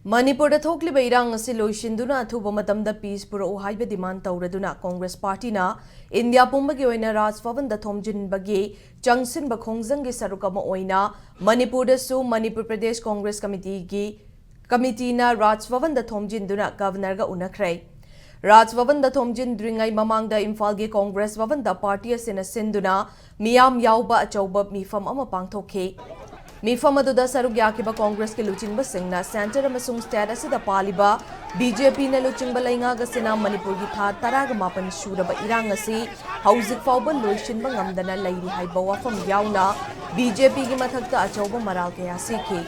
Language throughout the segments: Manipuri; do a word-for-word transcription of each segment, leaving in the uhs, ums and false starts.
ꯃꯅꯤꯄꯨꯔꯗ ꯊꯣꯛꯂꯤꯕ ꯏꯔꯥꯡ ꯑꯁꯤ ꯂꯣꯏꯁꯤꯟꯗꯨꯅ ꯑꯊꯨꯕ ꯃꯇꯝꯗ peace ꯄꯨꯔꯛꯎ ꯍꯥꯏꯕ demand ꯇꯧꯔꯗꯨꯅ ꯀꯣꯡꯒ꯭ꯔꯦꯁ ꯄꯥꯔꯇꯤꯅ ꯏꯟꯗꯤꯌꯥ ꯄꯨꯝꯕꯒꯤ ꯑꯣꯏꯅ ꯔꯥꯖ ꯚꯕꯟꯗ ꯊꯣꯝꯖꯤꯟꯕꯒꯤ ꯆꯪꯁꯤꯟꯕ ꯈꯣꯡꯖꯪꯒꯤ ꯁꯔꯨꯛ ꯑꯃ ꯑꯣꯏꯅ ꯃꯅꯤꯄꯨꯔꯗꯁꯨ ꯃꯅꯤꯄꯨꯔ ꯄ꯭ꯔꯗꯦꯁ ꯀꯣꯡꯒ꯭ꯔꯦꯁ ꯀꯃꯤꯇꯤꯒꯤ, ꯀꯃꯤꯇꯤꯅ ꯔꯥꯖ ꯚꯕꯟꯗ ꯊꯣꯝꯖꯤꯟꯗꯨꯅ ꯒꯚꯔꯅꯔꯒ ꯎꯅꯈ꯭ꯔꯦ꯫ ꯔꯥꯖ ꯚꯕꯟꯗ ꯊꯣꯝꯖꯤꯟꯗ꯭ꯔꯤꯉꯩ ꯃꯃꯥꯡꯗ ꯏꯝꯐꯥꯜꯒꯤ ꯀꯣꯡꯒ꯭ꯔꯦꯁ ꯚꯕꯟꯗ ꯄꯥꯔꯇꯤ ꯑꯁꯤꯅ ꯁꯤꯟꯗꯨꯅ ꯃꯤꯌꯥꯝ ꯌꯥꯎꯕ ꯑꯆꯧꯕ ꯃꯤꯐꯝ ꯑꯃ ꯄꯥꯡꯊꯣꯛꯈꯤ꯫ ꯃꯤꯐꯝ ꯑꯗꯨꯗ ꯁꯔꯨꯛ ꯌꯥꯈꯤꯕ ꯀꯣꯡꯒ꯭ꯔꯦꯁꯀꯤ ꯂꯨꯆꯤꯡꯕꯁꯤꯡꯅ centre ꯑꯃꯁꯨꯡ state ꯑꯁꯤꯗ ꯄꯥꯜꯂꯤꯕ BJPꯅ ꯂꯨꯆꯤꯡꯕ ꯂꯩꯉꯥꯛ ꯑꯁꯤꯅ ꯃꯅꯤꯄꯨꯔꯒꯤ ꯊꯥ ꯇꯔꯥꯒ ꯃꯥꯄꯟ ꯁꯨꯔꯕ ꯏꯔꯥꯡ ꯑꯁꯤ ꯍꯧꯖꯤꯛ ꯐꯥꯎꯕ ꯂꯣꯏꯁꯤꯟꯕ ꯉꯝꯗꯅ ꯂꯩꯔꯤ ꯍꯥꯏꯕ ꯋꯥꯐꯝ ꯌꯥꯎꯅ BJPꯒꯤ ꯃꯊꯛꯇ ꯑꯆꯧꯕ ꯃꯔꯥꯜ ꯀꯌꯥ ꯁꯤꯈꯤ꯫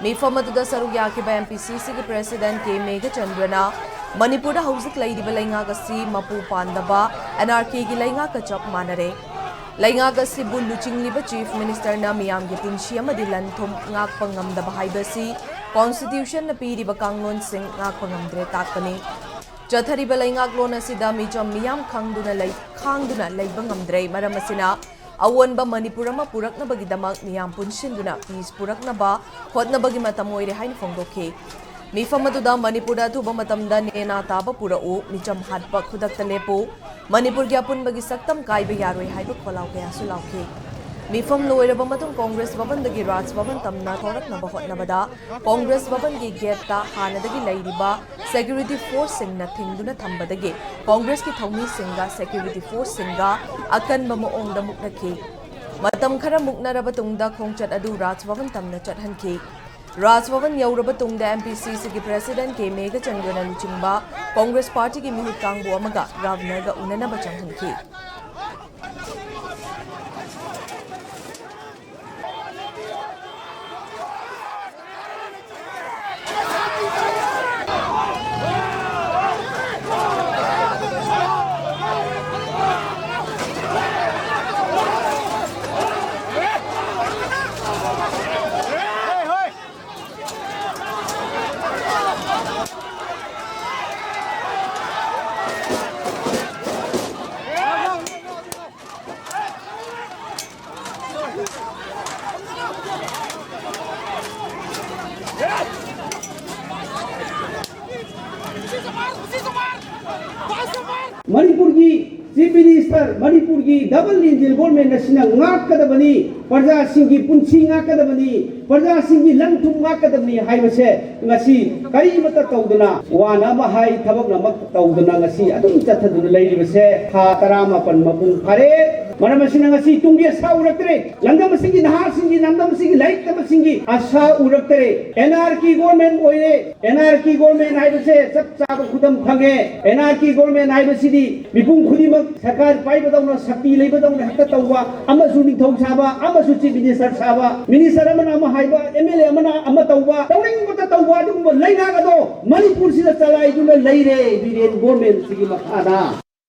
ꯃꯤꯐꯝ ꯑꯗꯨꯗ ꯁꯔꯨꯛ ꯌꯥꯈꯤꯕ MPCCꯒꯤ president ꯀꯦ ꯃꯦꯘꯆꯟꯗ꯭ꯔꯅ ꯃꯅꯤꯄꯨꯔꯗ ꯍꯧꯖꯤꯛ ꯂꯩꯔꯤꯕ ꯂꯩꯉꯥꯛ ꯑꯁꯤ ꯃꯄꯨ ꯄꯥꯟꯗꯕ anarchyꯒꯤ ꯂꯩꯉꯥꯛꯀ ꯆꯞ ꯃꯥꯟꯅꯔꯦ꯫ ꯂꯩꯉꯥꯛ ꯑꯁꯤꯕꯨ ꯂꯨꯆꯤꯡꯂꯤꯕ chief ministerꯅ ꯃꯤꯌꯥꯝꯒꯤ ꯄꯨꯟꯁꯤ ꯑꯃꯗꯤ ꯂꯟ ꯊꯨꯝ ꯉꯥꯛꯄ ꯉꯝꯗꯕ ꯍꯥꯏꯕꯁꯤ constitutionꯅ ꯄꯤꯔꯤꯕ ꯀꯥꯡꯂꯣꯟꯁꯤꯡ ꯉꯥꯛꯄ ꯉꯝꯗ꯭ꯔꯦ ꯇꯥꯛꯄꯅꯤ꯫ ꯆꯠꯊꯔꯤꯕ ꯂꯩꯉꯥꯛꯂꯣꯟ ꯑꯁꯤꯗ ꯃꯤꯆꯝ ꯃꯤꯌꯥꯝ ꯈꯪꯗꯨꯅ ꯂꯩ-, ꯈꯥꯡꯗꯨꯅ ꯂꯩꯕ ꯉꯝꯗ꯭ꯔꯦ꯫ ꯃꯔꯝ ꯑꯁꯤꯅ ꯑꯑꯣꯟꯕ ꯃꯅꯤꯄꯨꯔ ꯑꯃ ꯄꯨꯔꯛꯅꯕꯒꯤꯗꯃꯛ ꯃꯤꯌꯥꯝ ꯄꯨꯟꯁꯤꯟꯗꯨꯅ peace ꯄꯨꯔꯛꯅꯕ ꯍꯣꯠꯅꯕꯒꯤ ꯃꯇꯝ ꯑꯣꯏꯔꯦ ꯍꯥꯏꯅ ꯐꯣꯡꯗꯣꯛꯈꯤ꯫ ꯃꯤꯐꯝ ꯑꯗꯨꯗ ꯃꯅꯤꯄꯨꯔꯗ ꯑꯊꯨꯕ ꯃꯇꯝꯗ ꯅꯦꯅꯥ ꯇꯥꯕ ꯄꯨꯔꯛꯎ, ꯃꯤꯆꯝ ꯍꯥꯠꯄ ꯈꯨꯗꯛꯇ ꯂꯦꯞꯄꯨ, ꯃꯅꯤꯄꯨꯔꯒꯤ ꯑꯄꯨꯟꯕꯒꯤ ꯁꯛꯇꯝ ꯀꯥꯏꯕ ꯌꯥꯔꯣꯏ ꯍꯥꯏꯕ ꯈꯣꯜꯂꯥꯎ ꯀꯌꯥꯁꯨ ꯂꯥꯎꯈꯤ꯫ ꯃꯤꯐꯝ ꯂꯣꯏꯔꯕ ꯃꯇꯨꯡ ꯀꯣꯡꯒ꯭ꯔꯦꯁ ꯚꯕꯟꯗꯒꯤ ꯔꯥꯖ ꯚꯕꯟ ꯇꯝꯅ ꯊꯣꯔꯛꯅꯕ ꯍꯣꯠꯅꯕꯗ ꯀꯣꯡꯒ꯭ꯔꯦꯁ ꯚꯕꯟꯒꯤ gateꯇ ꯍꯥꯟꯅꯗꯒꯤ ꯂꯩꯔꯤꯕ security forceꯁꯤꯡꯅ ꯊꯤꯡꯗꯨꯅ ꯊꯝꯕꯗꯒꯤ ꯀꯣꯡꯒ꯭ꯔꯦꯁꯀꯤ ꯊꯧꯃꯤꯁꯤꯡꯒ security forceꯁꯤꯡꯒ ꯑꯀꯟꯕ ꯃꯑꯣꯡꯗ ꯃꯨꯛꯅꯈꯤ꯫ ꯃꯇꯝ ꯈꯔ ꯃꯨꯛꯅꯔꯕ ꯇꯨꯡꯗ ꯈꯣꯡꯆꯠ ꯑꯗꯨ ꯔꯥꯖ ꯚꯕꯟ ꯇꯝꯅ ꯆꯠꯍꯟꯈꯤ꯫ ꯔꯥꯖ ꯚꯕꯟ ꯌꯧꯔꯕ ꯇꯨꯡꯗ MPCCꯒꯤ president ꯀꯦ ꯃꯦꯘꯆꯟꯗ꯭ꯔꯅ ꯂꯨꯆꯤꯡꯕ ꯀꯣꯡꯒ꯭ꯔꯦꯁ ꯄꯥꯔꯇꯤꯒꯤ ꯃꯤꯍꯨꯠ ꯀꯥꯡꯕꯨ ꯑꯃꯒ ꯒꯚꯔꯅꯔꯒ ꯎꯅꯅꯕ ꯆꯪꯍꯟꯈꯤ꯫ ꯃꯅꯤꯄꯨꯔꯒꯤ Chief Minister, ꯃꯅꯤꯄꯨꯔꯒꯤ double engine government ꯑꯁꯤꯅ ꯉꯥꯛꯀꯗꯕꯅꯤ, ꯄ꯭ꯔꯖꯥꯁꯤꯡꯒꯤ ꯄꯨꯟꯁꯤ ꯉꯥꯛꯀꯗꯕꯅꯤ, ꯄ꯭ꯔꯖꯥꯁꯤꯡꯒꯤ ꯂꯟ ꯊꯨꯝ ꯉꯥꯛꯀꯗꯕꯅꯤ ꯍꯥꯏꯕꯁꯦ ꯉꯁꯤ ꯀꯔꯤꯃꯠꯇ ꯇꯧꯗꯅ, ꯋꯥꯅ ꯑꯃ ꯍꯥꯏ, ꯊꯕꯛꯅ ꯑꯃ ꯇꯧꯗꯅ ꯉꯁꯤ ꯑꯗꯨꯝ ꯆꯠꯊꯗꯨꯅ ꯂꯩꯔꯤꯕꯁꯦ ꯊꯥ ꯇꯔꯥꯃꯥꯄꯟ ꯃꯄꯨꯡ ꯐꯥꯔꯦ꯫ ꯃꯔꯝ ꯑꯁꯤꯅ ꯉꯁꯤ ꯇꯨꯡꯒꯤ ꯑꯁꯥ ꯎꯔꯛꯇ꯭ꯔꯦ꯫ ꯂꯝꯗꯝ ꯑꯁꯤꯒꯤ ꯅꯍꯥꯁꯤꯡꯒꯤ, ꯂꯝꯗꯝ ꯑꯁꯤꯒꯤ ꯂꯥꯏꯔꯤꯛ ꯇꯝꯕꯁꯤꯡꯒꯤ ꯑꯁꯥ ꯎꯔꯛꯇ꯭ꯔꯦ꯫ Anarchy government ꯑꯣꯏꯔꯦ꯫ Anarchy government ꯍꯥꯏꯕꯁꯦ ꯆꯞ ꯆꯥꯕ ꯈꯨꯗꯝ ꯐꯪꯉꯦ꯫ Anarchy government ꯍꯥꯏꯕꯁꯤꯗꯤ ꯃꯤꯄꯨꯝ ꯈꯨꯗꯤꯡꯃꯛ ꯁꯔꯀꯥꯔ ꯄꯥꯏꯕꯗꯧꯅ, ꯁꯛꯇꯤ ꯂꯩꯕꯗꯧꯅ ꯍꯦꯛꯇ ꯇꯧꯕ, ꯑꯃꯁꯨ ꯅꯤꯡꯊꯧ ꯁꯥꯕ, ꯑꯃꯁꯨ Chief Minister ꯁꯥꯕ, Minister ꯑꯃꯅ ꯑꯃ ꯍꯥꯏꯕ, M L A ꯑꯃꯅ ꯑꯃ ꯇꯧꯕ, ꯇꯧꯅꯤꯡꯕꯇ ꯇꯧꯕ, ꯑꯗꯨꯒꯨꯝꯕ ꯂꯩꯉꯥꯛ ꯑꯗꯣ ꯃꯅꯤꯄꯨꯔꯁꯤꯗ ꯆꯂꯥꯏꯗꯨꯅ ꯂꯩꯔꯦ ꯕꯤꯔꯦꯟ government ꯁꯤꯒꯤ ꯃꯈꯥꯗ꯫